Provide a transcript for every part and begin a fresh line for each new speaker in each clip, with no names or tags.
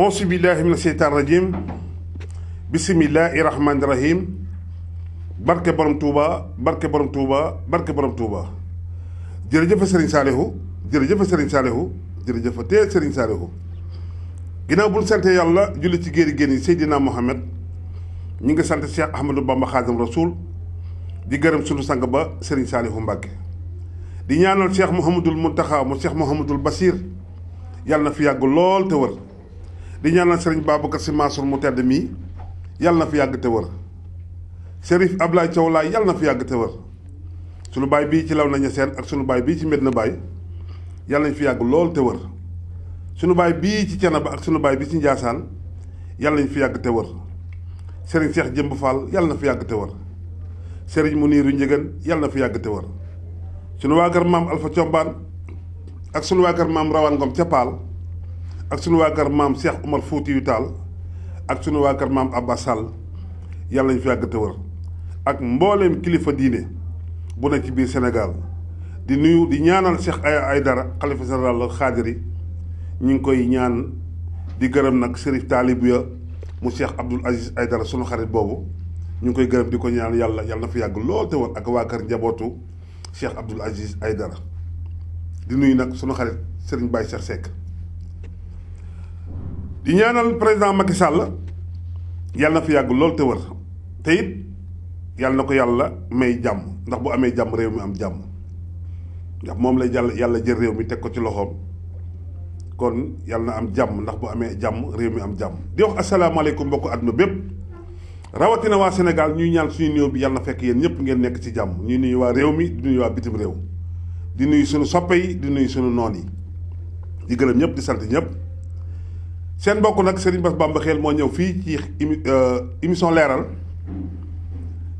auzu billahi mina seytaan rajim bisimillahi rahmaani rahim barke borom Touba barke borom Touba barke borom Touba jërëjëf Serigne Saliou jërëjëf Serigne Saliou jërëjëf tee Serigne Saliou ginnaaw bu ñu sante yàlla julli ci géeri génn yi Seydina Mohamed ñu ngi sant Cheikh Ahmadou Bamba Khadim Rasoul di gërëm sunu sang ba Serigne Saliou Mbacke di ñaanal Cheikh Mouhamadul Mountakha mu Cheikh Mouhamadul Bassir yàlla na fi yàgg lool te wër di ñaanal Serigne Babacar Sy Mansour mu tedd mii yàlla na fi yàgg te wër Chérif Ablaye Thiaw Laye yàlla na fi yàgg te wër sunu baay bii ci Léona Niassène ak sunu baay bii ci Medina Baye yàlla nañ fi yàgg lool te wër sunu baay bii ci Thiénaba ak sunu baay bii ci Ndiassane yàlla nañ fi yàgg te wër Serigne Cheikh Jëmb Fall yàlla na fi yàgg te wër Serigne Mouniru Njëgën yàlla na fi yàgg te wër sunu waa kër maam Alpha Thiombane ak sunu waa kër maam Rawane Ngom ca Paal ak sunu waa kër maam Cheikh Oumar Foutiyou Tall ak sunu waa kër maam Abba Sall yàlla nañ fi yàgg te wër ak mbooleem kilifa diine bu nekk ci biir Sénégal di nuyu di ñaanal Cheikh Aïdara xalifa général xaadiri ñu ngi koy ñaan di gërëm nag Chérif Talibouya mu Cheikh Abdoul Aziz Aïdara sunu xarit boobu ñu ngi koy gërëm di ko ñaan yàlla yàlla na fi yàgg lool te wër ak waa kër njabootu Cheikh Abdoul Aziz Aïdara di nuyu nag sunu xarit Serigne Baye Cheikh Seck di ñaanal président Macky Sall yàlla na fi yàgg lool te wër te it yàlla na ko yàlla may jàmm ndax bu amee jàmm réew mi am jàmm ndax moom lay yàlla jël réew mi teg ko ci loxoom kon yàlla na am jàmm ndax bu amee jàmm réew mi am jàmm di wax asalaamaaleykum mbokku àdduna bépp rawatina waa Sénégal ñuy ñaan suñu néew bi yàlla na fekk yéen ñëpp ngeen nekk ci jàmm ñuy nuyu waa réew mi di nuyu waa bitim réew di nuyu suñu soppe yi di nuyu suñu noon yi di gërëm ñëpp di sant ñëpp seen mbokk nag Serigne Bass Bamba Xel moo ñëw fii ci émission leeral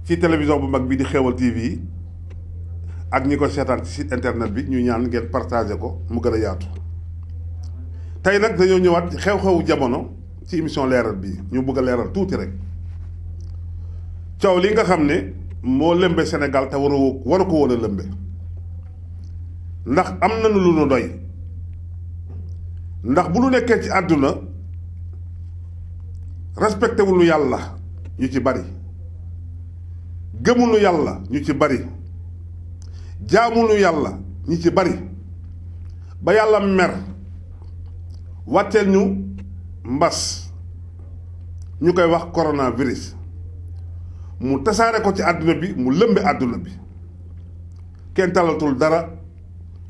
ci télévision bu mag bi di Xéewal TV ak ñi ko seetaan ci site internet bi ñu ñaan ngeen partagé ko mu gën a yaatu tey nag dañoo ñëwaat xew-xewu jamono ci émission leeral bi ñu bëgg a leeral tuuti rek coow li nga xam ne moo lëmbe Sénégal te waru ko woon a lëmbe ndax am nañu lu nu doy ndax bu nu nekkee ci àdduna respecté wul nu yàlla ñu ci bari gëmunu yàlla ñu ci bari jaamunu yàlla ñu ci bari ba yàlla mer wàcceel ñu mbas ñu koy wax coronavirus mu tasaare ko ci àdduna bi mu lëmbe àdduna bi kenn talatul dara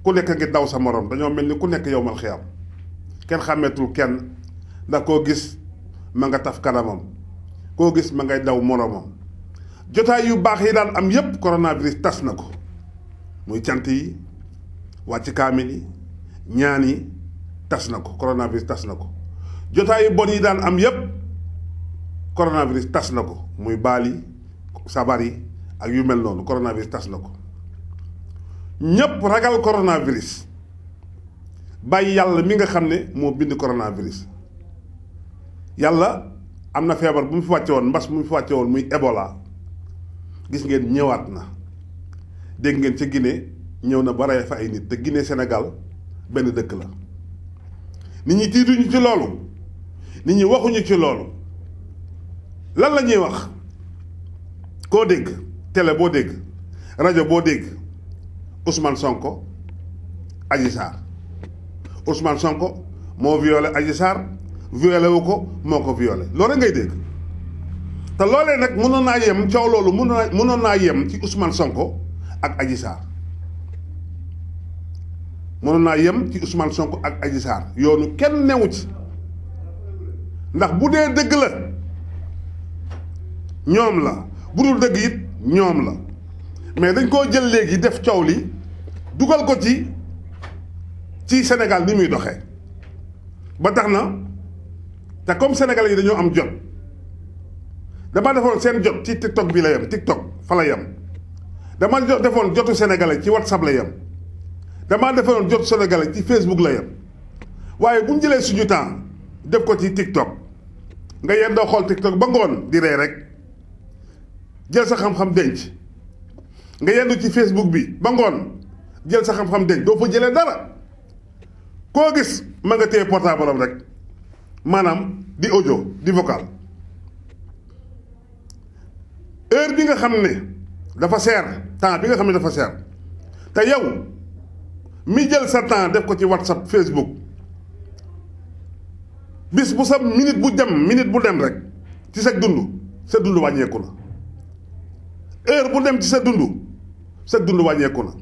ku nekk ngi daw sa morom dañoo mel ni ku nekk yow mal xiyaam kenn xàmmeetul kenn ndax koo gis ma nga taf kanamam koo gis ma ngay daw moromam jotaay yu baax yi daan am yépp coronavirus tas na ko muy cant yi wàcc kaamil yi ñaan yi tas na ko coronavirus tas na ko jotaay yu bon yi daan am yépp coronavirus tas na ko muy baal yi sabar yi ak yu mel noonu coronavirus tas na ko ñépp ragal coronavirus bàyyi yàlla mi nga xam ne moo bind coronavirus yàlla am na feebar bu mu fi wàcce woon mbas bu mu fi wàcce woon muy Ebola gis ngeen ñëwaat na dégg ngeen ca Guinée ñëw na ba rey fa ay nit te Guinée Sénégal benn dëkk la nit ñi tiituñu ci loolu nit ñi waxuñu ci loolu lan la ñuy wax koo dégg télé boo dégg rajo boo dégg Ousmane Sonko Adji Sarr Ousmane Sonko moo violé Adji Sarr violé wu ko moo ko violé loolu ngay dégg te loolee nag mënoon naa yem coow loolu mënoon naa yem ci Ousmane Sonko ak Adji Sarr mënoon naa yem ci Ousmane Sonko ak Adji Sarr yoonu kenn newu ci ndax bu dee dëgg la ñoom la bu dul dëgg it ñoom la mais dañ koo jël léegi def coow li dugal ko ci Sénégal ni muy doxee ba tax na te comme sénégalais yi dañoo am jot dama defoon seen jot ci TikTok bi la yem TikTok fa la yem dama defoon jotu sénégalais ci WhatsApp la yem dama defoon jotu sénégalais ci Facebook la yem waaye bu ñu jëlee suñu temps def ko ci TikTok nga yendoo xool TikTok ba ngoon di rey rek jël sa xam-xam denc nga yendu ci Facebook bi ba ngoon jël sa xam-xam denc doo fa jëlee dara koo gis ma nga téye portable am rek maanaam di audio di vocal heure bi nga xam ne dafa seer temps bi nga xam ne dafa seer te yow mi jël sa temps def ko ci WhatsApp Facebook bis bu sa minute bu dem rek ci sa dund wàññeeku na heure bu dem ci sa dund wàññeeku na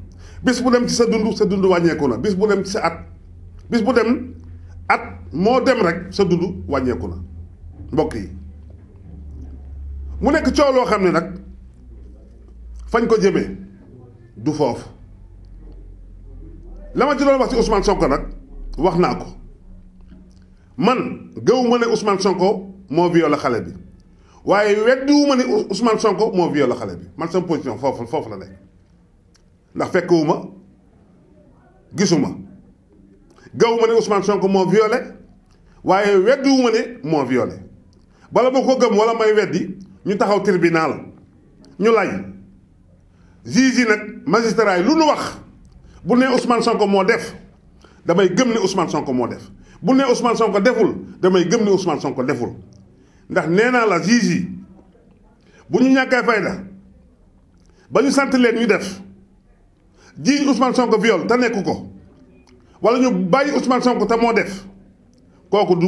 bis bu dem ci sa dund wàññeeku na bis bu dem ci sa at bis bu dem at moo dem rek sa dund wàññeeku na mbokk yi mu nekk coow loo xam ne nag fañ ko jëmee du foofu la ma ci doon wax ci Ousmane Sonko nag wax naa ko man gëwuma ne Ousmane Sonko moo violé xale bi waaye weddiwuma ne Ousmane Sonko moo violé xale bi man sama position foofu la nekk ndax fekkewuma gisuma gëwuma ne Ousmane Sonko moo violé waaye weddiwuma ne moo violé bala boo ko gëm wala may weddi ñu taxaw tribunal ñu lay juge yi nag magistrat yi lu nu wax bu ne Ousmane Sonko moo def damay gëm ne Ousmane Sonko moo def bu ne Ousmane Sonko deful damay gëm ne Ousmane Sonko deful ndax nee naa la juge yi bu ñu ñàkkee fayda ba ñu sant leen ñu def jiiñ Ousmane Sonko viol te nekku ko wala ñu bàyyi Ousmane Sonko te moo def kooku du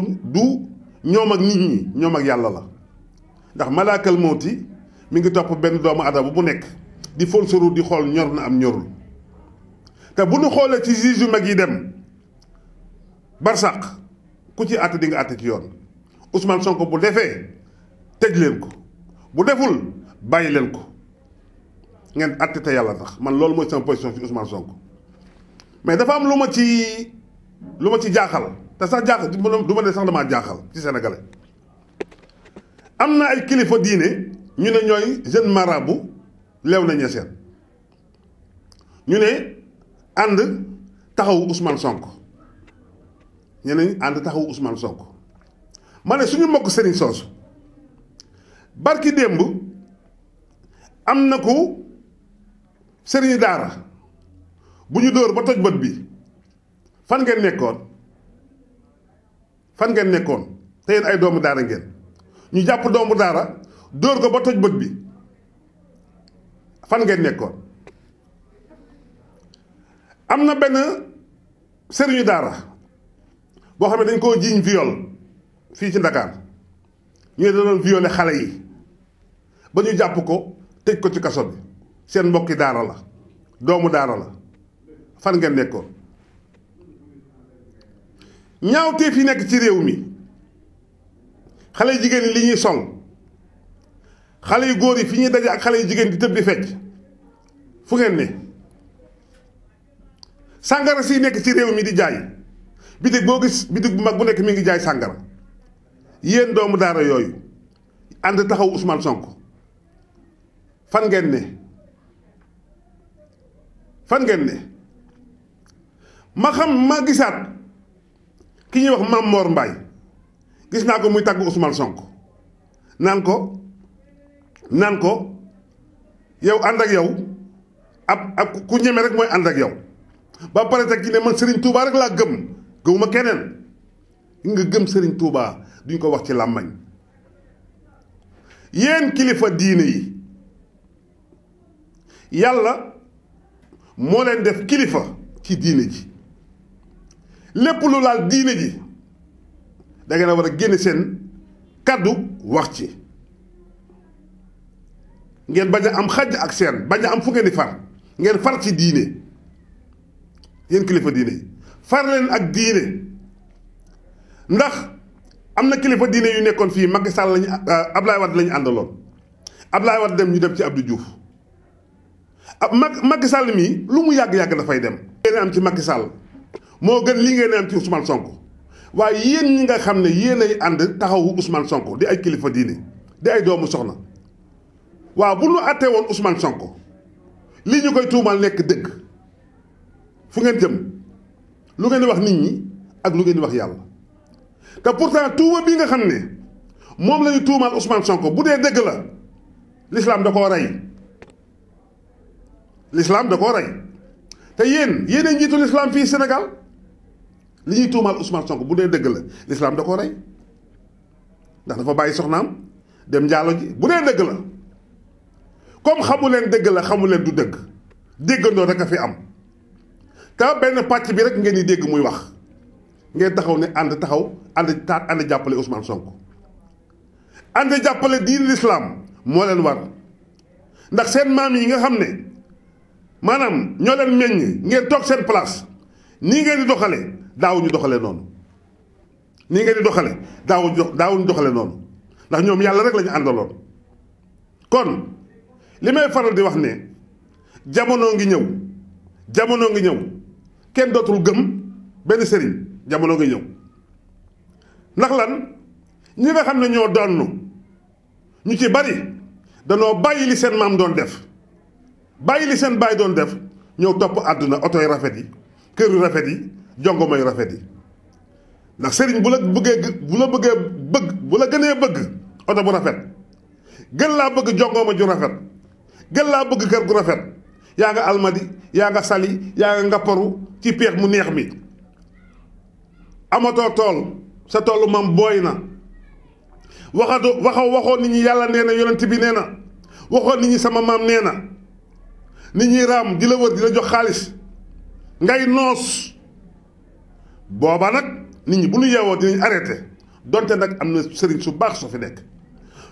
ñoom ak nit ñi ñoom ak yàlla la ndax malaakal mawti mi ngi topp benn doomu adama bu nekk di fol suru di xool ñor na am ñorul te bu ñu xoolee ci juge yu mag yi dem barsàq ku ci àtte di nga àtte ci yoon Ousmane Sonko bu defee tëj leen ko bu deful bàyyi leen ko ngeen àtte te yàlla tax man loolu mooy sama position ci Ousmane Sonko mais dafa am lu ma ci jaaxal te sax jaaxal du ma ne sax damaa jaaxal ci sénégalais am na ay kilifa diine ñu ne ñooy jeune marabout Léona Niassène ñu ne ànd taxawu Ousmane Sonko ñeneen ànd taxawu Ousmane Sonko ma ne suñu mbokk sëriñ soosu barki démb am na ko sëriñ daara bu ñu dóor ba toj bët bi fan ngeen nekkoon te yéen ay doomu daara ngeen ñu jàpp doomu daara dóor ko ba toj bët bi fan ngeen nekkoon am na benn sëriñu daara boo xam ne dañ koo jiiñ viol fii ci Ndakaar ñu ne da doon violé xale yi ba ñu jàpp ko tëj ko ci kaso bi seen mbokki daara la doomu daara la fan ngeen nekkoon ñaawteef yi nekk ci réew mi xale yu jigéen yi li ñuy sol xale yu góor yi fi ñuy daje ak xale yu jigéen di tëb di fecc fu ngeen ne sàngara si nekk ci réew mi di jaay bitig boo gis bitig bu mag bu nekk mi ngi jaay sàngara yéen doomu daara yooyu ànd taxaw Ousmane Sonko fan ngeen ne ma gisaat ki ñuy wax Mame Mor Mbaye gis naa ko muy tàgg Ousmane Sonko naan ko yow ànd ak yow ab ku ñeme rek mooy ànd ak yow ba pare teg ci ne man Serigne Touba rek laa gëwuma keneen nga gëm Serigne Touba duñ ko wax ci làmmañ yéen kilifa diine yi yàlla moo leen def kilifa ci diine ji lépp lu laal diine ji da ngeen a war a génne seen kàddu wax ci ngeen bañ a am xaj ak seen bañ a am fu ngeen di far ngeen far ci diine yéen kilifa diine yi far leen ak diine ndax am na kilifa diine yu nekkoon fii Macky Sall lañu Ablaye Wade lañu àndaloon Ablaye Wade dem ñu dem ci Abdou Diouf Macky Sall mii lu mu yàgg-yàgg dafay dem ngeen am ci Macky Sall moo gën li ngeen am ci Ousmane Sonko waaye yéen ñi nga xam ne yéen ay ànd taxawu Ousmane Sonko di ay kilifa diine di ay doomu soxna waaw bu nu àttee woon Ousmane Sonko lii ñu koy tuumal nekk dëgg fu ngeen jëm lu ngeen di wax nit ñi ak lu ngeen di wax yàlla te pourtant tuuma bi nga xam ne moom la ñu tuumal Ousmane Sonko bu dee dëgg la l'islam da koo rey l'islam da koo rey te yéen a njiitu l'islam fii Sénégal li ñuy tuumal Ousmane Sonko bu dee dëgg la l'islam da koo rey ndax dafa bàyyi soxnaam dem njaalo ji bu dee dëgg la comme xamu leen dëgg la xamu leen du dëgg déggandoo rek a fi am te benn pàcc bi rek ngeen di dégg muy wax ngeen taxaw ne ànd jàppale Ousmane Sonko ànd jàppale diine l'islam moo leen war ndax seen maam yi nga xam ne maanaam ñoo leen meññ ngeen toog seen place nii ngeen di doxale daawuñu doxale noonu nii ngeen di doxale daawuñu doxale noonu ndax ñoom yàlla rek la ñu àndaloon kon li may faral di wax ne jamono ngi ñëw kenn dootul gëm benn sëriñ jamono ngi ñëw ndax lan ñi nga xam ne ñoo donn ñu ci bari danoo bàyyi li seen maam doon def bàyyi li seen baay doon def ñëw topp àdduna oto yu rafet yi kër yu rafet yi jongoma yu rafet yi ndax sëriñ bu la gënee bëgg oto bu rafet gën laa bëgg jongoma ju rafet gën laa bëgg kër gu rafet yaa nga almadi yaa nga sali yaa nga ngapparu ci peex mu neex mi amatoo tool sa toolu maam booy na waxoon nit ñi yàlla nee na yonent bi nee na waxoon nit ñi sama maam nee na nit ñi raam di la wër di la jox xaalis ngay noos booba nag nit ñi bu ñu yeewoo dinañ arrêté donte nag am na sëriñ su baax su fi nekk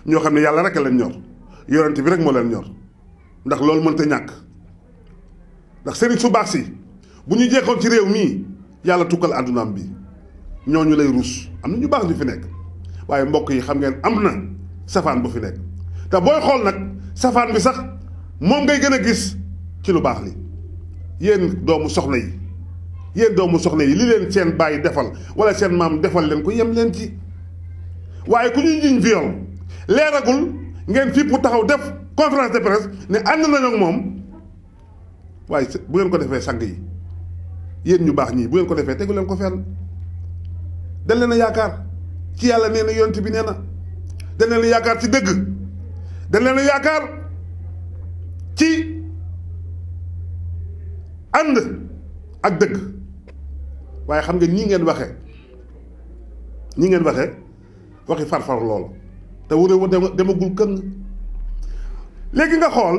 ñoo xam ne yàlla rek a leen ñor yonent bi rek moo leen ñor ndax loolu mënta ñàkk ndax sëriñ su baax si bu ñu jeexoon ci réew mii yàlla tukkal àddunaam bi ñooñu lay ruus am na ñu baax ñu fi nekk waaye mbokk yi xam ngeen am na safaan bu fi nekk te booy xool nag safaan bi sax moom ngay gën a gis ci lu baax li yéen doomu soxna yi li leen seen bàyyi defal wala seen maam defal leen ko yem leen ci waaye ku ñuy jiñ viol leeragul ngeen fii pour taxaw def conférence de presse ne ànd nañu ak moom waaye bu ngeen ko defee sang yi yéen ñu baax ñii bu ngeen ko defee tegu leen ko fenn dañ leen a yaakaar ci yàlla nee na yonent bi nee na dañ leen a yaakaar ci dëgg dañ leen a yaakaar ci ànd ak dëgg waaye xam nga ñi ngeen waxee waxi farfar loolu te wuré demagul këng léegi nga xool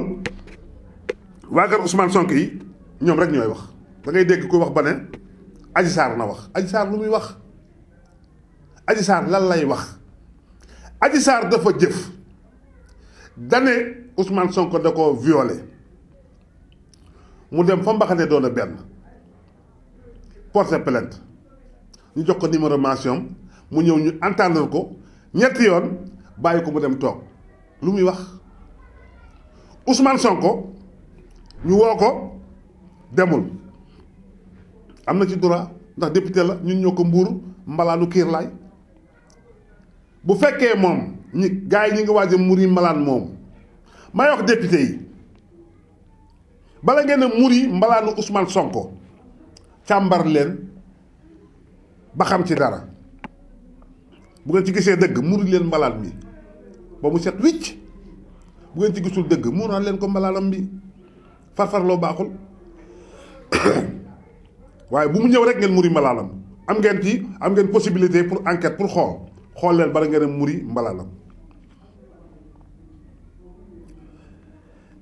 waa kër Ousmane Sonko yi ñoom rek ñooy wax da ngay dégg ko wax ba ne Adji Sarr na wax Adji Sarr lu muy wax Adji Sarr lan lay wax Adji Sarr dafa jëf dane Ousmane Sonko da ko violé mu dem fa mbaxane doon a benn porté plainte ñu jox ko numéro mention mu ñëw ñu entendre ko ñetti yoon bàyyi ko mu dem toog lu muy wax Ousmane Sonko ñu woo ko demul am na ci droit ndax député la ñun ñoo ko mbuur mbalaanu kiir laay bu fekkee moom gars yi ñi ngi waaj a muri mbalaan moom may wax député yi bala ngeen a muri mbalaanu Ousmane Sonko càmbar leen ba xam ci dara bu ngeen ci gisee dëgg muri leen mbalaan mi ba mu set wicc bu ngeen ci gisul dëgg muuraan leen ko mbalaanam bi farfarloo baaxul waaye bu mu ñëw rek ngeen muri mbalaanam am ngeen possibilité pour enquête pour xool leen bala ngeen a muri mbalaanam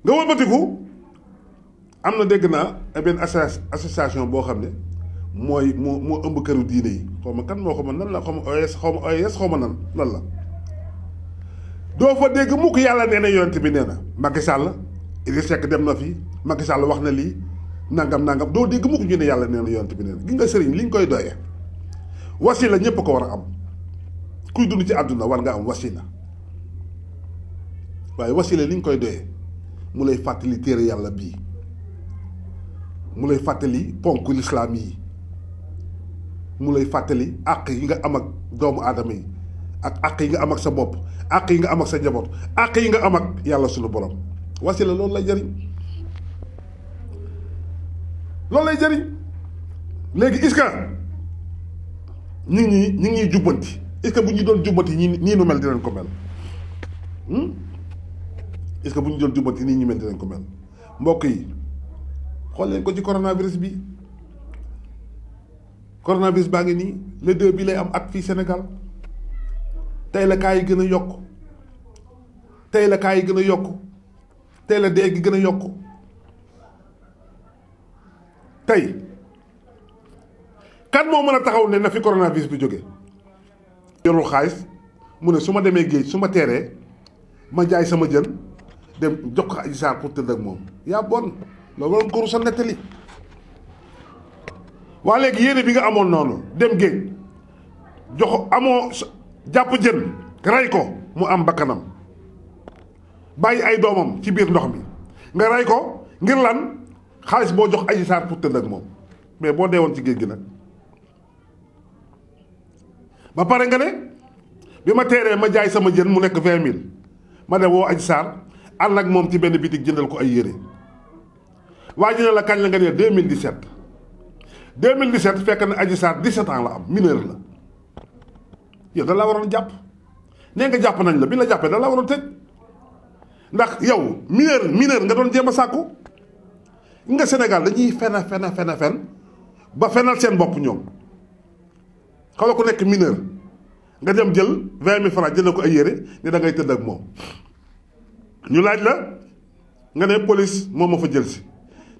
nga wëlbatiku am na dégg naa benn association boo xam ne moo ëmb këru diine yi xaw ma kan moo ko mën nan la xaw ma OS xaw ma nan la doo fa dégg mukk yàlla nee na yonent bi nee na Macky Sall Idrissa Seck dem na fi Macky Sall wax na lii nangam doo dégg mukk ñu ne yàlla nee na yonent bi nee na gi nga sëriñ li ñu koy doyee wasila ñépp ko war a am kuy dund ci àdduna war nga am wasila waaye wasila li ñu koy doyee mu lay fàttali téere yàlla bii mu lay fàttali ponk lislaam yi mu lay fàttali àq yi nga am ak doomu aadama yi ak àq yi nga am ak sa bopp àq yi nga am ak sa njaboot àq yi nga am ak yàlla sunu borom wasila loolu lay jëriñ léegi est-ce que ñu ngi ñuy jubbanti est-ce que bu ñu doon jubbanti nii nu mel dinañ ko mel est-ce que bu ñu doon jubbanti nii ñu mel dinañ ko mel mbokk yi xool leen ko ci coronavirus bi coronavirus baa ngi nii le 2 bi lay am ak fii Sénégal tey la kaa yi gën a yokk tey la kaa yi gën a yokk tey la dee gi gën a yokk tey kan moo mën a taxaw ne na fi coronavirus bi jóge yorul xaalis mu ne su ma demee géej su ma teeree ma jaay sama jën dem jox ko Adji Sarr pour tëdd ak moom yaa bon loolu waroon ko rusa nettali waa léegi yéene bi nga amoon noonu dem géej jox amoo jàpp jën rey ko mu am bakkanam bàyyi ay doomam ci biir ndox mi nga rey ko ngir lan xaalis boo jox Adji Sarr pour tëdd ak moom mais boo deewoon ci géej gi nag ba pare nga ne bi ma teeree ma jaay sama jën mu nekk 20 000 ma dem woo Adji Sarr ànd ak moom ci benn bitig jëndal ko ay yére waa ji ne la kañ la nga ne 2017 2017 fekk na Adji Sarr 17 ans la am mineur la yow da la waroon jàpp nee nga jàpp nañ la bi la jàppee da la waroon tëj ndax yow mineur nga doon jéem a sàkku nga Sénégal dañuy fen ba fenal seen bopp ñoom xaw ku nekk mineur nga dem jël 20 000 francs jëndal ko ay yére ne da ngay tëdd ak moom ñu laaj la nga ne police moo ma fa jël si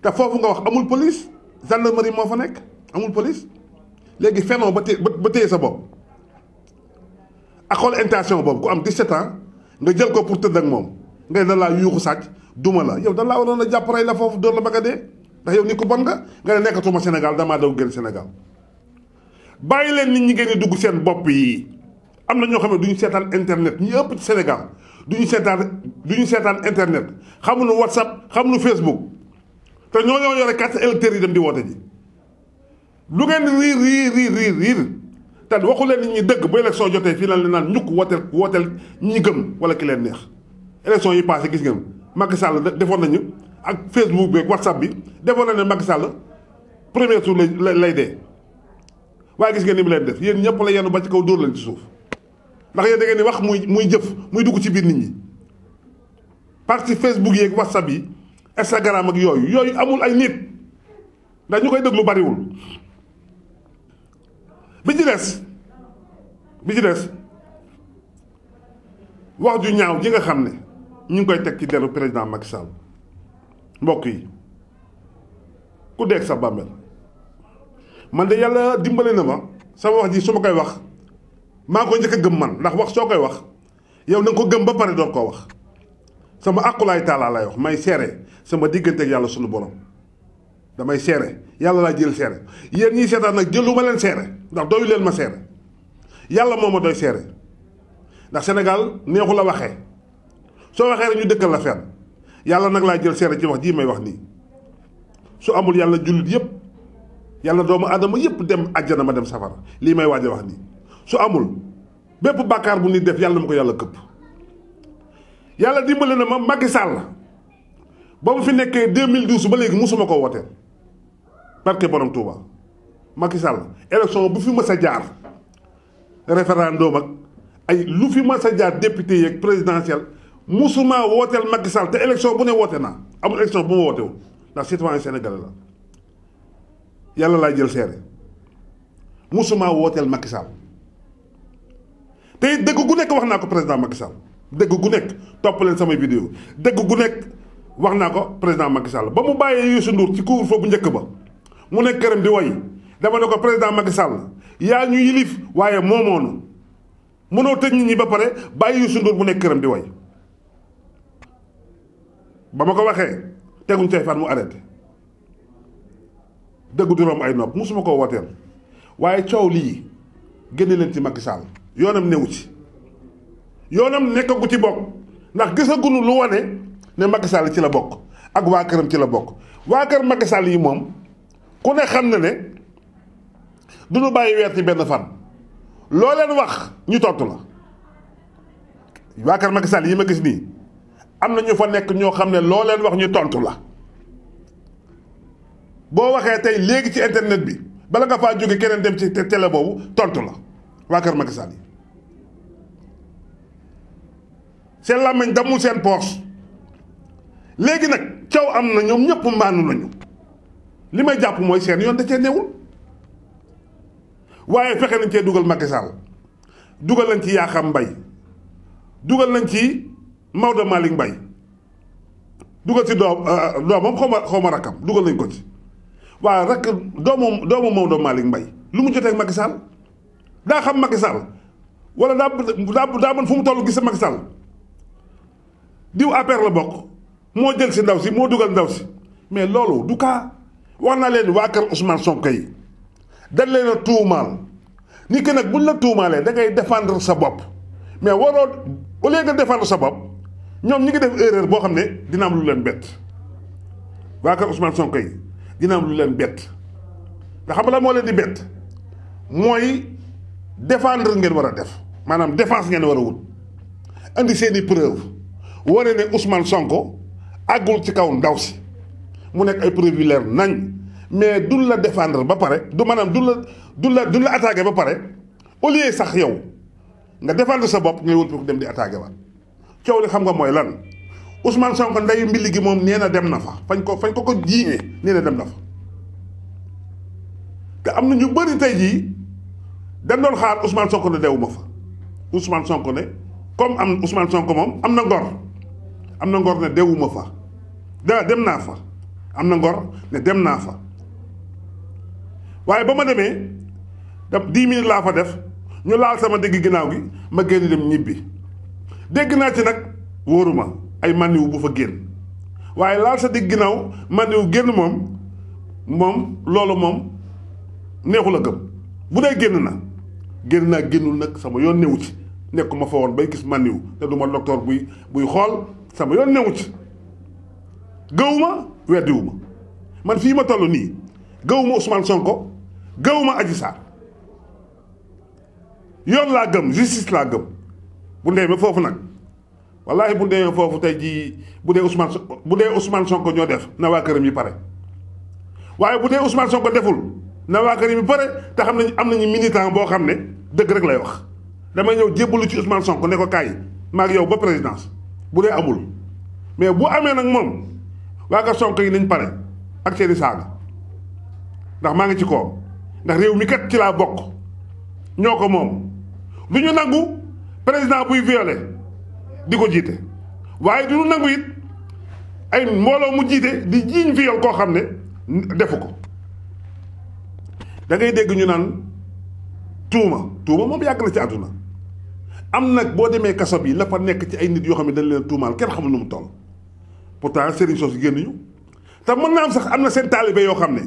te foofu nga wax amul police gendarmerie moo fa nekk amul police léegi fenoo ba téye sa bopp ak xool intention boobu ku am 17 ans nga jël ko pour tëdd ak moom ngay da laa yuuxu sàcc duma la yow da laa waroon a jàpp rey la foofu dóor la ba nga dee ndax yow nit ku bon nga ne nekkatuma Sénégal damaa daw génn Sénégal bàyyi leen nit ñi ngeen di dugg seen bopp yi am na ñoo xam ne du ñu seetaan internet ñi ëpp ci Sénégal du ñu seetaan internet xamuñu WhatsApp xamuñu Facebook te ñoo yore carte électeur yi dem di woote ji lu ngeen riir te waxu leen nit ñi dëgg bu élection jotee fii lan leen naan ñukk wooteel ñi gëm wala ki leen neex élection yi passé gis ngeen Macky Sall defoon nañu ak Facebook bi ak WhatsApp bi defoon nañu ne Macky Sall premier tour lay dee waaye gis ngeen ni mu leen def yéen ñëpp la yenn ba ci kaw dóor leen ci suuf ndax yéen da ngeen di wax muy jëf muy dugg ci biir nit ñi parti Facebook yi ak WhatsApp yi Instagram ak yooyu amul ay nit ndax ñu koy déglu bariwul bi ci des wax ju ñaaw ji nga xam ne ñu ngi koy teg ci deru président Macky Sall mbokk yi ku dégg sa bàmmeel man de yàlla dimbale na ma sama wax ji su ma koy wax maa ngi ko njëkk a gëm man ndax wax soo koy wax yow na nga ko gëm ba pare doon koo wax sama aqulaay taalaa lay wax may seere sama diggante ak yàlla sunu borom damay seere yàlla laa jël seere yéen ñiy seetaan nag jëlu ma leen seere ndax doyu leen ma seere yàlla moo ma doy seere ndax Sénégal neexu la waxee soo waxee rek ñu dëkkal la fenn yàlla nag laa jël seere ci wax jii may wax nii su amul yàlla jullit yépp yàlla doomu aadama yépp dem àjjana ma dem safara lii may waaj a wax nii su amul bépp bàkkaar bu nit def yàlla na ma ko yàlla këpp yàlla dimbale na ma Macky Sall ba mu fi nekkee 2012 ba léegi musuma ko wooteel barke borom Touba Macky Sall élection bu fi mës a jaar référendum ak ay lu fi mës a jaar député yeeg présidentiel musuma wooteel Macky Sall te élection bu ne woote naa amul élection bu ma wootewul ndax citoyen sénégalais la yàlla laay jël seere musuma wooteel Macky Sall te dëgg gu nekk wax naa ko président Macky Sall dëgg gu nekk topp leen samay vidéo dëgg gu nekk wax naa ko président Macky Sall ba mu bàyyee Youssou Ndour ci couvre-feu bu njëkk ba mu nekk këram di woy dama ne ko président Macky Sall yaa ñu yilif waaye moomoonu mënoo tëj nit ñi ba pare bàyyi Youssou Ndour mu nekk këram di woy ba ma ko waxee teguñ cay fan mu arrêté dëgg du romb ay nopp musuma koo wooteel waaye coow lii génne leen ci Macky Sall yoonam newu ci yoonam nekkagu ci bokk ndax gisagunu lu wane ne Macky Sall ci la bokk ak waa këram ci la bokk waa kër Macky Sall yi moom ku ne xam na ne du ñu bàyyi weer ci benn fan loo leen wax ñu tontu la waa kër Macky Sall yi ma gis nii am na ñu fa nekk ñoo xam ne loo leen wax ñu tontu la boo waxee tey léegi ci internet bi bala nga faa jóge keneen dem ci télé boobu tontu la waa kër Macky Sall yi seen làmmiñ damul seen poos léegi nag caw am na ñoom ñëpp maanu nañu li may jàpp mooy seen yoon da cee newul waaye fexe nañ cee dugal Macky Sall dugal nañ ci Yakham Mbaye dugal nañ ci Maodo Malick Mbaye dugal ci doomam xaw ma rakkam dugal nañ ko ci waaw rakk doomu Maodo Malick Mbaye lu mu jotee ak Macky Sall daa xam Macky Sall wala daa mën fu mu toll gis sa Macky Sall diw APR la bokk moo jël si ndaw si moo dugal ndaw si mais loolu du cas wax naa leen waa kër Ousmane Sonko yi dañ leen a tuumaal ni que nag buñ la tuumaalee da ngay défendre sa bopp mais waroo au lieu de défendre sa bopp ñoom ñi ngi def erreur boo xam ne dina am lu leen bett waa kër Ousmane Sonko yi dina am lu leen bett nga xam nga la moo leen di bett mooy défendre ngeen war a def maanaam défense ngeen war a wut andi seeni preuve wane ne Ousmane Sonko àggul ci kaw ndaw si mu nekk ay preuve yu leer nañ mais duñ la défendre ba pare du maanaam duñ la attaqué ba pare au lieu sax yow nga défendre sa bopp ngay wëlbatiku dem di attaqué waat coow li xam nga mooy lan Ousmane Sonko ndeyu mbili gi moom nee na dem na fa fañ ko jiiñee nee na dem na fa te am na ñu bëri tey jii dañ doon xaar Ousmane Sonko ne dewuma fa Ousmane Sonko ne comme am Ousmane Sonko moom am na ngor ne dewuma fa dem naa fa am na ngor ne dem naa fa waaye ba ma demee 10 minutes laa fa def ñu laal sama dégg ginnaaw gi ma génn dem ñibbi dégg naa ci nag wóoruma ay maniw bu fa génn waaye laal sa dégg ginnaaw maniw génn moom loolu moom neexul a gëm bu dee génn naa génnul nag sama yoon newu ci nekkuma fa woon bay gis maniw te du ma docteur buy xool sama yoon newu ci gëwuma weddiwuma man fii ma toll nii gëwuma Ousmane Sonko gëwuma Adji Sarr yoon laa gëm justice laa gëm bu ndee ba foofu nag wallaahi bu ndee foofu tey jii bu dee Ousmane Sonko ñoo def na waa këram yi pare waaye bu dee Ousmane Sonko deful na waa këram yi pare te xam nañ am nañu militant boo xam ne dëgg rek lay wax damay ñëw jébbalu ci Ousmane Sonko ne ko kaay maag yow ba présidence bu dee amul mais bu amee nag moom waa kër Sonko yi nañ pare ak seeni saaga ndax maa ngi ci kawam ndax réew mi kat ci laa bokk ñoo ko moom du ñu nangu président buy violé di ko jiite waaye du ñu nangu it ay mbooloo mu jiite di jiiñ viol koo xam ne defu ko da ngay dégg ñu naan tuuma moom yàgg na ci àdduna am nag boo demee kaso bi la fa nekk ci ay nit yoo xam ne dañ leen tuumaal kenn xamul nu mu toll pourtant sëriñ soosu génn ñu te mën naa am sax am na seen taalibe yoo xam ne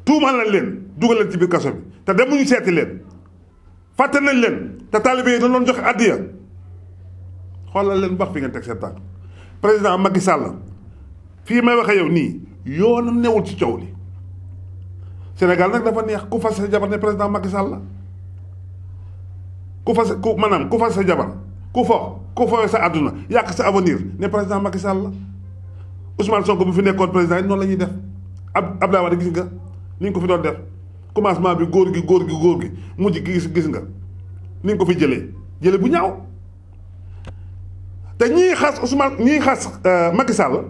tuumaal nañ leen dugal leen ci biir kaso bi te demuñu seeti leen fàtte nañ leen te taalibe yi dañ doon joxe addiya xoolal leen bax fi ngeen teg seen tànk président Macky Sall fii may waxee yow nii yoonam newul ci coow li Sénégal nag dafa neex ku fas sa jabar ne président Macky Sall la ku fas sa jabar ku fo sa àdduna yàq sa avenir ne président Macky Sall la Ousmane Sonko bu fi nekkoon président yi noonu la ñuy def Abdoulaye Wade gis nga ni ñu ko fi doon def commencement bi góor gi mujj gis nga ni ñu ko fi jële bu ñaaw te ñii xas Macky Sall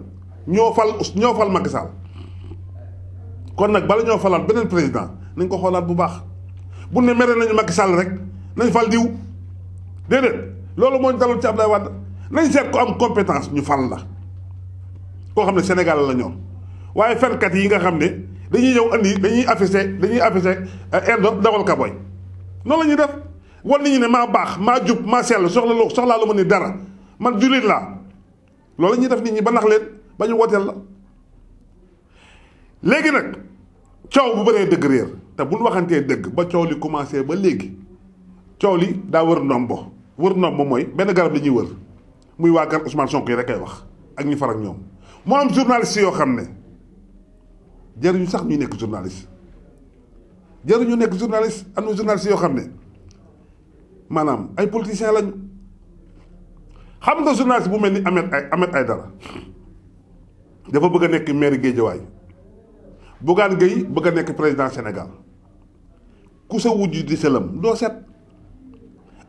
ñoo fal Macky Sall kon nag bala ñoo falaat beneen président nañ ko xoolaat bu baax bu ne mere nañu Macky Sall rek nañ fal diw déedéet loolu moo ñu daloon ci Abdoulaye Wade nañ seet ko am compétence ñu fal la koo xam ne Sénégal la ñoom waaye fenkat yi nga xam ne dañuy ñëw andi dañuy affiché indo dawal kaboy noonu la ñuy def wan nañu ne maa baax maa jub maa sell soxlaa lu ma ni dara man jullit laa loolu la ñuy def nit ñi ba nax leen ba ñu woteel la léegi nag coow bu bëree dëgg réer te buñ waxantee dëgg ba coow li commencé ba léegi coow li daa wër ndombo mooy benn garab la ñuy wër muy waa kër Ousmane Sonko yi rek ay wax ak ñu far ak ñoom moo am journaliste yoo xam ne jaruñu sax ñuy nekk journaliste am na journaliste yoo xam ne maanaam ay politiciens lañu xam nga journaliste bu mel ni Ahmed Aïdara dafa bëgg a nekk maire Guédiawaye Bougane Gueye bëgg a nekk président Sénégal ku sa wujj di sëlam doo set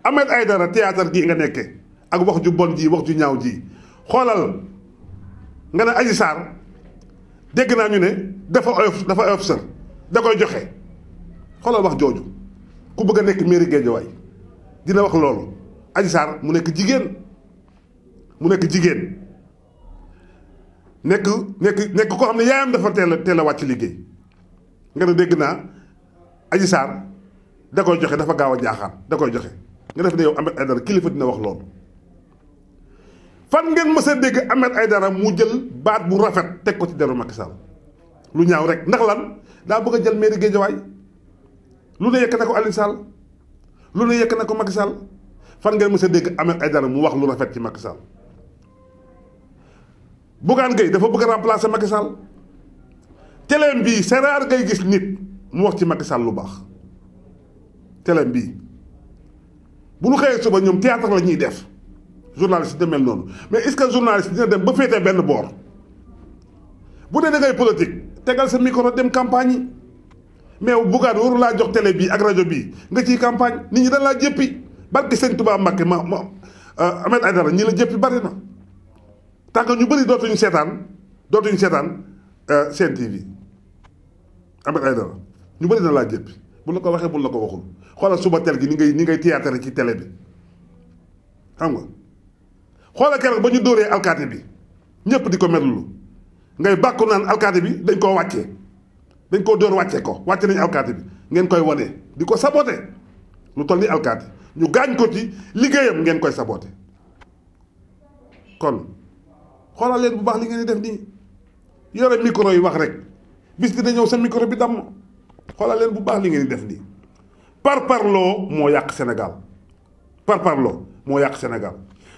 Ahmed Aïdara théâtre gii nga nekke ak wax ju bon ji wax ju ñaaw ji xoolal nga ne Adji Sarr dégg naa ñu ne dafa oyof sër da koy joxe xoolal wax jooju ku bëgg a nekk mairie Guédiawaye dina wax loolu Adji Sarr mu nekk jigéen mu nekk jigéen nekk koo xam ne yaayam dafa teel a wàcc liggéey nga ne dégg naa Adji Sarr da koy joxe dafa gaaw a jaaxaan da koy joxe nga def ne yow Ahmed Aïdara kilifa dina wax loolu. fan ngeen mës a dégg Ahmed Aïdara mu jël baat bu rafet teg ko ci deru Macky Sall lu ñaaw rek ndax lan daa bëgg a jël mairie Guédiawaye lu ne yekk na ko Aliou Sall lu ne yekk na ko Macky Sall fan ngeen mës a dégg Ahmed Aïdara mu wax lu rafet ci Macky Sall. Bougane Gueye dafa bëgg a remplacer Macky Sall teleem bii c'est rare ngay gis nit mu wax ci Macky Sall lu baax teleem bii bu ñu xëyee suba ñoom théâtre la ñuy def journaliste demel noonu mais est-ce que journaliste dina dem ba féetee benn boor bu dee da ngay politique tegal sa micro dem campagne yi mais Bougane waru laa jox télé bii ak rajo bii nga ciy campagne nit ñi dañ laa jëppi barke Sëñ Tuubaa Mbàkke Ahmed Aïdara ñi la jëppi bari na. tant que ñu bëri dootuñu seetaan Sen TV Ahmed Aïdara ñu bëri na laa jëppi bu la ko waxee bu la ko waxul xoolal suba tel gi ni ngay théâtre ci télé bi xam nga xoolal keroog ba ñu dóoree alkaati bi ñëpp di ko merlu ngay bàkku naan alkaati bi dañ koo wàccee dañ koo dóor wàcce ko wàcce nañu alkaati bi ngeen koy wane di ko saboté lu toll ni alkaati ñu gaañ ko ci liggéeyam ngeen koy saboté kon xoolal leen bu baax li ngeen di def nii yore micro yi wax rek bis dina ñëw sa micro bi damm xoolal leen bu baax li ngeen di def nii parparloo moo yàq Sénégal parparloo moo yàq Sénégal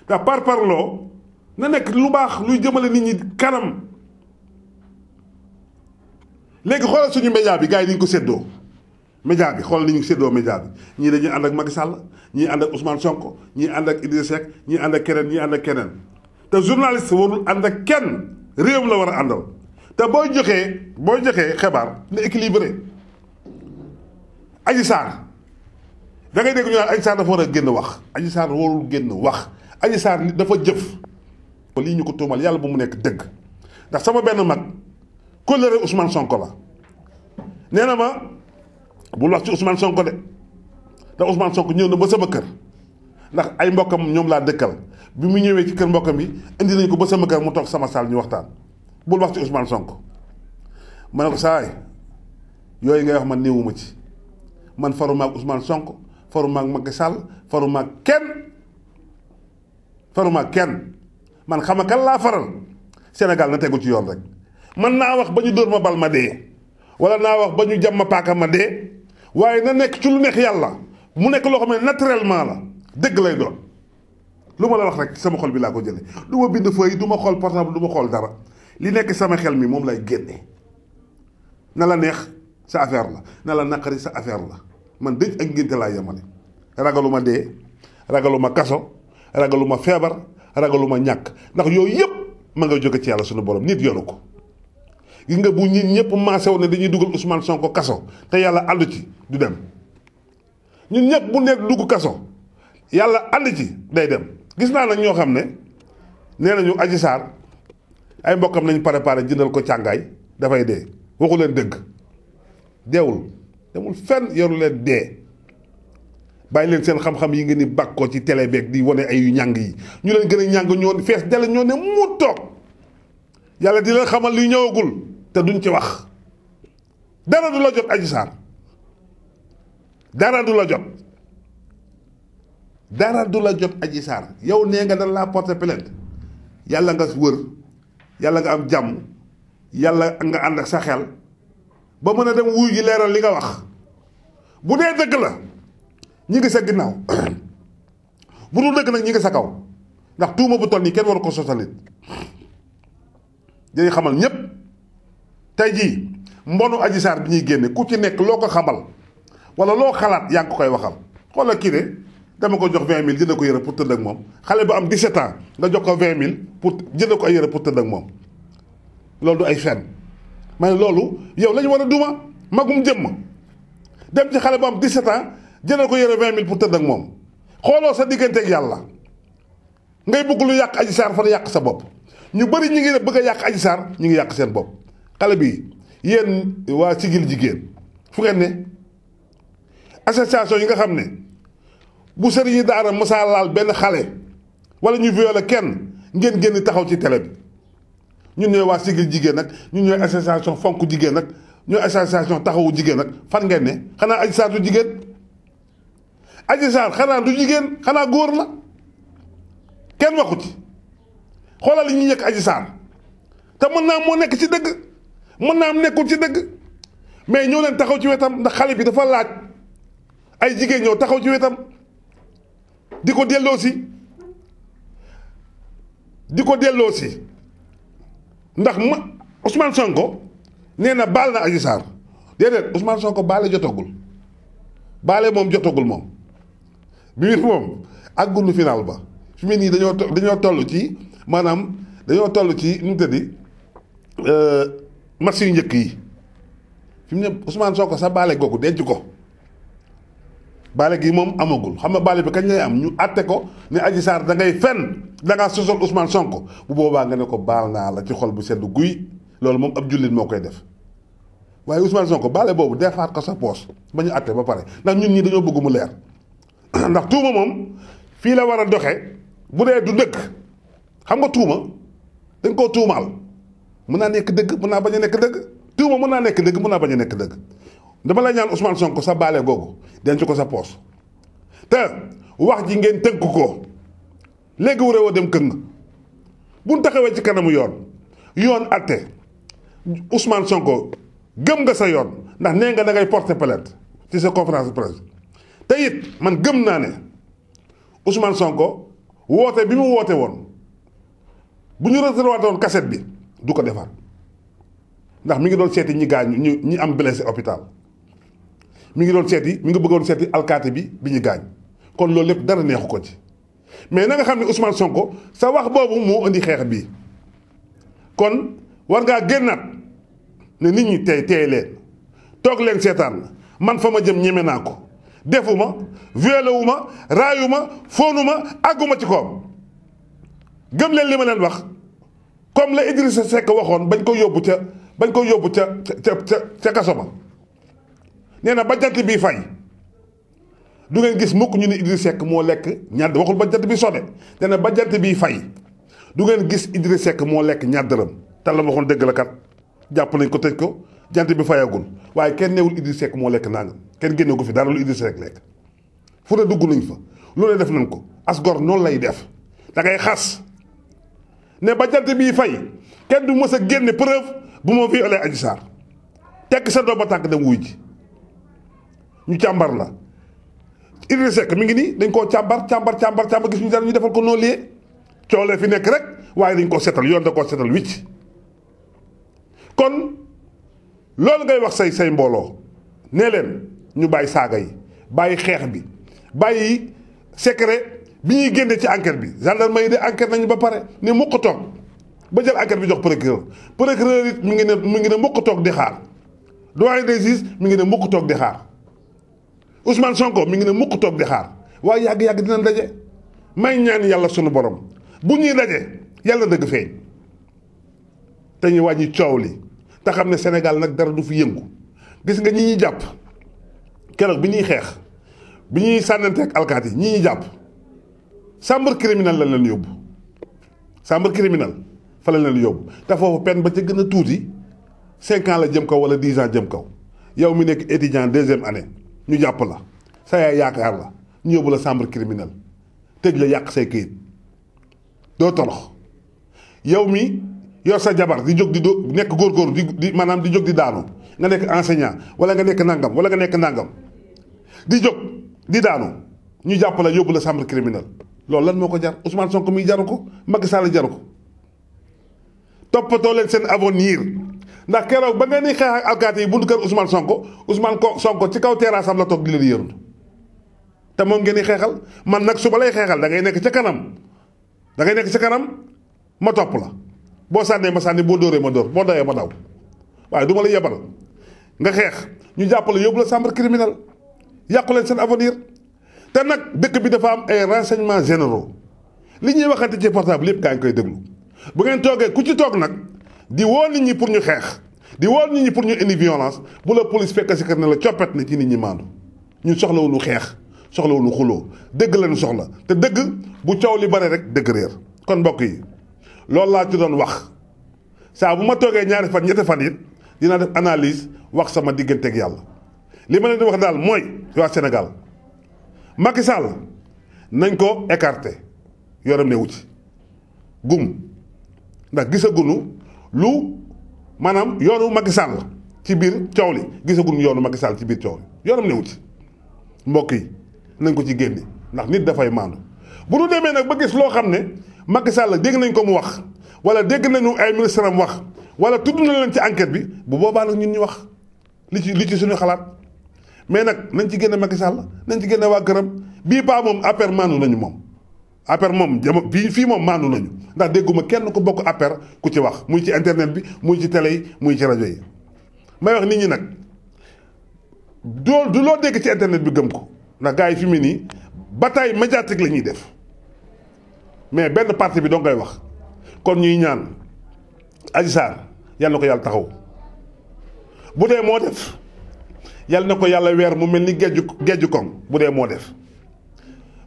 te parparloo na nekk lu baax luy jëmale nit ñi kanam léegi xoolal suñu média bi gars yi ni ñu ko séddoo média bi xoolal ni ñu séddoo média bi ñii dañuy ànd ak Macky Sall ñii ànd ak Ousmane Sonko ñii ànd ak Idrissa Seck ñii ànd ak keneen ñii ànd ak keneen te journaliste warul ànd ak kenn réew la war a àndal te booy joxee xibaar na équilibré. Adji Sarr da ngay dégg ñu naan Adji Sarr dafa war a génn wax Adji Sarr warul génn wax Adji Sarr dafa jëf. lii ñu ko tuumal yàlla bu mu nekk dëgg ndax sama benn mag kóllëre Ousmane Sonko la nee na ma bul wax ci Ousmane Sonko de te Ousmane Sonko ñëw na ba sama kër ndax ay mbokkam ñoom laa dëkkal bi mu ñëwee ci kër mbokkam bi indi nañ ko ba sama kër mu toog sama saal ñu waxtaan bul wax ci Ousmane Sonko ma ne ko saay yooyu ngay wax man néewuma ci man faruma ak Ousmane Sonko faruma ak Macky Sall faruma ak kenn man xam kan laa faral Sénégal na tegu ci yoon rek man naa wax ba ñu dóor ma bal ma dee wala naa wax ba ñu jam ma paaka ma dee waaye na nekk ci lu neex yàlla mu nekk loo xam ne naturellement la dëgg lay doon lu ma la wax rek sama xol bi laa ko jëlee du ma bind feuille du ma xool portable du ma xool dara li nekk sama xel mi moom lay génne na la neex sa affaire la na la naqari sa affaire la man dëj ak ngénte laa yemale ragaluma dee ragaluma kaso ragaluma feebar ragaluma ñàkk ndax yooyu yëpp ma nga jóge ci yàlla suñu borom nit yoru ko gis nga bu ñi ñëpp maasee woon ne dañuy dugal Ousmane Sonko kaso te yàlla ànd ci du dem ñun ñëpp bu nekk dugg kaso yàlla ànd ci day dem gis naa nag ñoo xam ne nee nañu Adji Sarr ay mbokkam nañ préparé jëndal ko càngaay dafay dee waxu leen dëgg deewul demul fenn yoru leen dee bàyyi leen seen xam-xam yi ngeen di bàkkoo ci télé beeg di wane ay yu ñàng yi ñu leen gën a ñàng ñoo fees dale ñoo ne mu toog yàlla di leen xamal luy ñëwagul te duñ ci wax dara du la jot Adji Sarr dara du la jot Adji Sarr yow nee nga dañ laa porter plainte yàlla nga wër yàlla nga am jàmm yàlla nga ànd ak sa xel ba mën a dem wuy gi leeral li nga wax bu dee dëgg la ñi ngi sa ginnaaw bu dul dëgg nag ñi ngi sa kaw ndax tuuma bu toll nii kenn waru ko sosalit dañuy xamal ñépp tey jii mbonu Adji Sarr bi ñuy génne ku ci nekk loo ko xamal wala loo xalaat yaa ngi ko koy waxal xoolal kii de dama ko jox 20 000 jënd ko yëre pour tëdd ak moom xale bu am 17 ans nga jox ko 20 000 pour jënd ko ay yëre pour tëdd ak moom loolu du ay fen ma ne loolu yow lañu war a duma magum jëmm dem ci xale bu am 17 ans jëndal ko yëre 20 000 pour tëdd ak moom xooloo sa digganteeg yàlla ngay bëgg lu yàq Adji Sarr fa yàq sa bopp ñu bëri ñu ngi bëgg a yàq Adji Sarr ñu ngi yàq seen bopp xale bi yéen waa Siggil Jigéen fu ngeen ne association yi nga xam ne bu sëriñi daara mësaa laal benn xale wala ñu violé kenn ngeen génn taxaw ci télé bi ñun ñooy waa Siggil Jigéen nag ñun ñooy association fonk jigéen nag ñooy association taxawu jigéen nag fan ngeen ne xanaa Adji Sarr du jigéen Adji Sarr xanaa du jigéen xanaa góor la kenn waxu ci xoolal li ñuy yëkk Adji Sarr te mën naa moo nekk ci dëgg mën naa am nekkul ci dëgg mais ñoo leen taxaw ci wetam ndax xale bi dafa laaj ay jigéen ñëw taxaw ci wetam di ko delloo si ndax Ousmane Sonko nee na baal na Adji Sarr déedéet Ousmane Sonko baale jotagul baale moom jotagul moom bi moom àggunu final ba fi mu nii dañoo toll ci maanaam dañoo toll ci nu mu tëddi match yu njëkk yi fi mu ne Ousmane Sonko sa baale googu denc ko baale gi moom amagul xam nga baale bi kañ lay am ñu àtte ko ne Adji Sarr da ngay fen da ngaa sosol Ousmane Sonko bu boobaa nga ne ko baal naa la ci xol bu sedd guy loolu moom ab jullit moo koy def waaye Ousmane Sonko baale boobu defaat ko sa poos ba ñu àtte ba pare ndax ñun ñi dañoo bëgg mu leer ndax tuuma moom fii la war a doxe bu dee du dëgg xam nga tuuma dañ koo tuumaal mën naa nekk dëgg mën naa bañ a nekk dëgg tuuma mën naa nekk dëgg mën naa bañ a nekk dëgg dama lay ñaan Ousmane Sonko sa baale googu denc ko sa poos te wax ji ngeen tënk ko léegi wu réew a dem këng buñ taxawee ci kanamu yoon atte Ousmane Sonko gëm nga sa yoon ndax nee nga da ngay porter plainte ci sa conférence de presse te it man gëm naa ne Ousmane Sonko woote bi mu woote woon bu ñu retiré woon cassette bi du ko defaat ndax mi ngi doon seeti ñi gaañu ñi am blessé hôpital mi ngi bëggoon seeti alkaati bi ñu gaañ kon loolu lépp dara neexu ko ci mais na nga xam ne Ousmane Sonko sa wax boobu moo indi xeex bii kon war ngaa génnaat ne nit ñi tey leen toog leen seetaan man fa ma jëm ñeme naa ko defuma violé wu ma raayu ma foonu ma àgguma ci koom gëm leen li ma leen wax comme la Idrissa Seck waxoon bañ ko yóbbu ca kaso ba nee na ba jant bii fay du ngeen gis mukk ñu ne Idrissa Seck moo lekk ñaar waxul ba jant bi sode nee na ba jant bii fay du ngeen gis Idrissa Seck moo lekk ñaar dërëm te la ma waxoon dëgg la kat jàpp nañ ko tëj ko jant bi fayagul waaye kenn newul Idrissa Seck moo lekk nangam kenn génne ko fi dara lu Idrissa Seck lekk fu ne dugg nañ fa lu ne def nañ ko as gor noonu lay def da ngay xas ne ba jant bii fay kenn du mës a génne preuve bu ma violé Adji Sarr tekk sa doom ba tànk dem wuy ji ñu càmbar la Idrissa Seck mi ngi nii dañ koo càmbar gis ñu dara ñu defal ko noo lie coolee fi nekk rek waaye dañ koo setal yoon da koo setal wicc kon loolu ngay wax say mbooloo nee leen ñu bàyyi saaga yi bàyyi xeex bi bàyyi secret bi ñuy génne ci enquête bi gendarmerie yi de enquête nañu ba pare ne mukk toog ba jël enquête bi jox procureur it mi ngi ne mukk toog di xaar doyen des juges mi ngi ne mukk toog di xaar Ousmane Sonko mi ngi ne mukk toog di xaar waaye yàgg-yàgg dina daje may ñaan yàlla sunu borom bu ñuy daje yàlla dëgg feeñ te ñu wàññi coow li te xam ne Sénégal nag dara du fi yëngu gis nga ñi ñuy jàpp keroog bi ñuy xeex bi ñuy sànnanteeg alkaat yi ñi ñuy jàpp chambre criminelle lañ leen yóbbu chambre criminelle fa lañ leen yóbbu te foofu peine ba ca gën a tuuti 5 ans la jëm kaw wala 10 ans jëm kaw yow mi nekk étudiant 2e année ñu jàpp la sa yaay yaakaar la ñu yóbbu la chambre criminelle tëj la yàq say këyit doo torox yow mi yor sa jabar di jóg di nekk góorgóorlu di maanaam di jóg di daanu nga nekk enseignant wala nga nekk nangam di jóg di daanu ñu jàpp la yóbbu la chambre criminelle loolu lan moo ko jar Ousmane Sonko mi jaru ko Macky Sall jaru ko toppatoo leen seen avenir ndax keroog ba ngeen di xeex ak alkaati yi buntu kër Ousmane Sonko ci kaw terrasse am la toog di leen yërndu te moom ngeen di xeexal man nag su ma lay xeexal da ngay nekk ca kanam ma topp la boo sànnee ma sànni boo dóoree ma dóor boo dawee ma daw waaye du ma la yebal nga xeex ñu jàppale yóbbu la chambre criminelle yàqu leen seen avenir te nag dëkk bi dafa am ay renseignements généraux li ñuy waxante ci portable yëpp gaa ngi koy déglu bu ngeen toogee ku ci toog nag di woo nit ñi pour ñu xeex di woo nit ñi pour ñu indi violence bu la police fekk si kër ne la coppet na ci nit ñi maandu ñun soxlawuñu xeex soxlawuñu xuloo dëgg lañu soxla te dëgg bu coow li bare rek dëgg réer kon mbokk yi loolu laa ci doon wax saa bu ma toogee ñaari fan ñetti fan it dinaa def analyse wax sama digganteeg yàlla li ma leen di wax daal mooy waa Sénégal Macky Sall nañ ko écarté yoram newu ci gum ndax gisagunu lu maanaam yoonu Macky Sall ci biir coow li gisagunu yoonu Macky Sall ci biir coow li yoram newu ci mbokk yi nañ ko ci génne ndax nit dafay maandu bu nu demee nag ba gis loo xam ne Macky Sall dégg nañ ko mu wax wala dégg nañu ay ministre am wax wala tudd na leen ci enquête bi bu boobaa nag ñun ñu wax li ci suñu xalaat mais nag nañ ci génne Macky Sall nañ ci génne waa këram bii paa moom affaire maandu nañu moom affaire moom fii moom maandu nañu ndax dégguma kenn ku bokk affaire ku ci wax muy ci internet bi muy ci télé yi muy ci rajo yi may wax nit ñi nag du loo dégg ci internet bi gëm ko ndax gars yi fi mu nii bataille médiatique la ñuy def mais benn parti bi doo ngay wax kon ñuy ñaan Adji Sarr yal na ko yàlla taxaw bu dee moo def yal na ko yàlla weer mu mel ni gejju koŋ bu dee moo def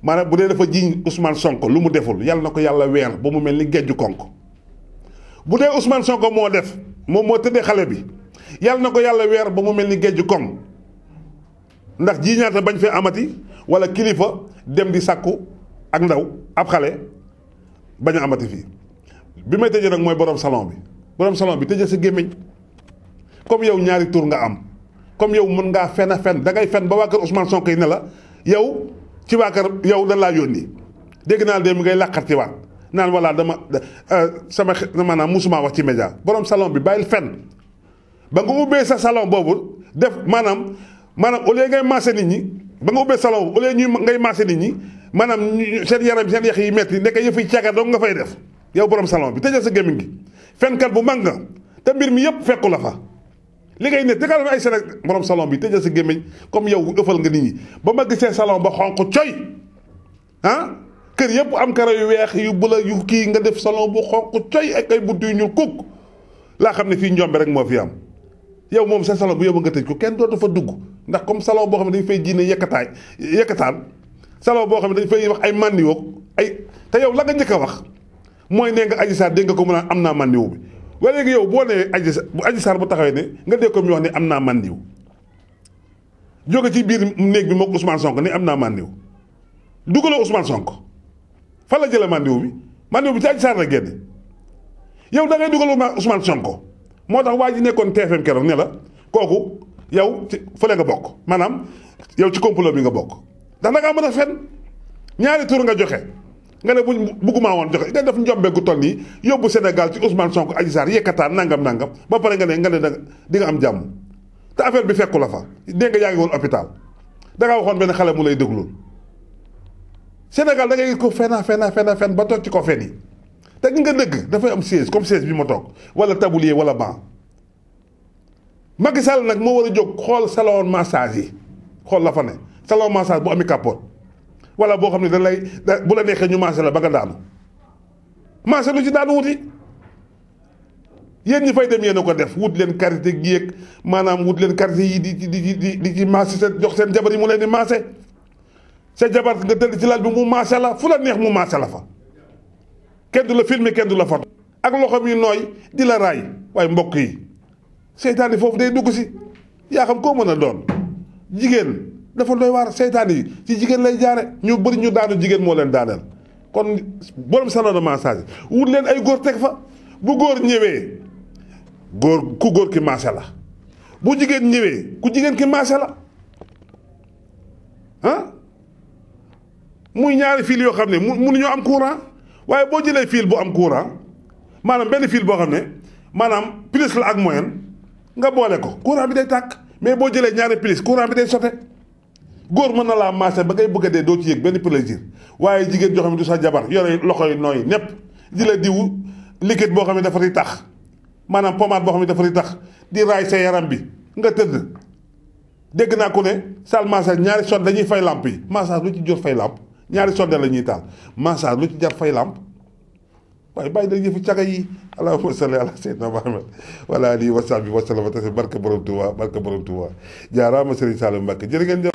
maanaam bu dee dafa jiiñ Ousmane Sonko lu mu deful yal na ko yàlla weer ba mu mel ni gejju koŋ bu dee Ousmane Sonko moo def moom moo tëddee xale bi yal na ko yàlla weer ba mu mel ni gejju koŋ ndax jiiñaata bañ fee amati wala kilifa dem di sàkku ak ndaw ab xale bañ a amati fii bi may tëjee nag mooy borom salon bi tëjee sa gémmiñ comme yow ñaari tur nga am comme yow mën ngaa fen a fen da ngay fen ba waa kër Ousmane Sonko yi ne la yow ci waa kër yow da laa yónni dégg naa dem ngay làqarti waat naan voilà dama sama maanaam musuma wax ci média borom salon bi bàyyil fen ba nga ubbee sa salon boobu def maanaam au lieu ngay maase nit ñi ba nga ubbee salon boobu au lieu ngay maase nit ñi maanaam seen yaram seen yax yi metti nekk yëfi caga dong nga fay def yow borom salon bi tëjal sa gémmiñ gi fenkat bu mag nga te mbir mi yëpp fekku la fa li ngay ne tegal ay Sénégal borom salon bi tëjal sa gémmiñ comme yow ëffal nga nit ñi ba ma gisee salon ba xonq coy kër yëpp am karo yu weex yu bula yu kii nga def salon bu xonq coy ak ay bunt yu ñuul kukk laa xam ne fii njombe rek moo fi am yow moom sa salon bu yóbbu nga tëj ko kenn dootu fa dugg ndax comme salon boo xam ne dañ fay jiine yekkataan salon boo xam ne dañ fay wax ay màndiwoog ay te yow la nga njëkk a wax mooy nee nga Adji Sarr dégg nga ko mu naan am naa màndiw bi waaye léegi yow boo nee Adji Sarr bu taxawee ne nga dégg ko mu wax ne am naa màndiw jóge ci biir néeg bi moog Ousmane Sonko ne am naa màndiw dugaloo Ousmane Sonko fan la jëlee màndiw bi ci Adji Sarr la génne yow da ngay dugal Ousmane Sonko moo tax waa ji nekkoon TFM keroog ne la kooku yow ci fële nga bokk maanaam yow ci complot bi nga bokk ndax da ngaa mën a fen ñaari tur nga joxe nga ne buggumaa woon joxe nga def njombe gu toll nii yóbbu Sénégal ci Ousmane Sonko Adji Sarr yekkataan nangam ba pare nga ne di nga am jàmm te affaire bi fekku la fa dégg nga yaa ngi woon hôpital da ngaa waxoon benn xale mu lay déglul Sénégal da ngay gis ko fen ba toog ci ko fen yi te gi nga dëgg dafay am siège comme siège bi ma toog wala tablier wala banc Macky Sall nag moo war a jóg xool salon massage yi xool la fa ne salon massage bu ami capote wala boo xam ne bu la neexee ñu massé la ba nga daanu massé lu ci daanu wuti yéen ñi fay dem yéen a ko def wut leen karité gi yëg maanaam wut leen karité yi di ci massé seen jox seen jabar yi mu leen di massé sa jabar nga tëdd ci lal bi mu massé la fu la neex mu massé la fa kenn du la filmer kenn du la photo ak loxo mi nooy di la raay waaye mbokk yi seytaan yi foofu day dugg si yaa xam koo mën a doon jigéen dafa doy waar seytaan yi ci jigéen lay jaare ñu bëri ñu daanu jigéen moo leen daaneel kon borom salon de massage wut leen ay góor teg fa bu góor ñëwee ku góor ki massé la bu jigéen ñëwee ku jigéen ki massé la muy ñaari fil yoo xam ne mënuñoo am courant waaye boo jëlee fil bu am courant maanaam benn fil boo xam ne maanaam plus la ak moyenne nga boole ko courant bi day tàkk mais boo jëlee ñaari plus courant bi day sote góor mën na laa maase ba ngay bëgg a dee doo ci yëg benn plaisir waaye jigéen joo xam ne du sa jabar yore loxo yi nooy nepp di la diw liquide boo xam ne dafa di tax maanaam pommade boo xam ne dafa di tax di raay sa yaram bi nga tëdd dégg naa ku ne salle massage ñaari sonde dañuy fay lamp yi massage lu ci jot fay lamp ñaari sonde la ñuy taal massage lu ci jar fay lamp waaye bàyyi da yëfu caga yi allahumma salli ala sayyidina Muhammad wala alihi wa sahbihi wa sallam barke borom Tuuba jaaraama Serigne Saliou Mbacké jërë ngeen jëf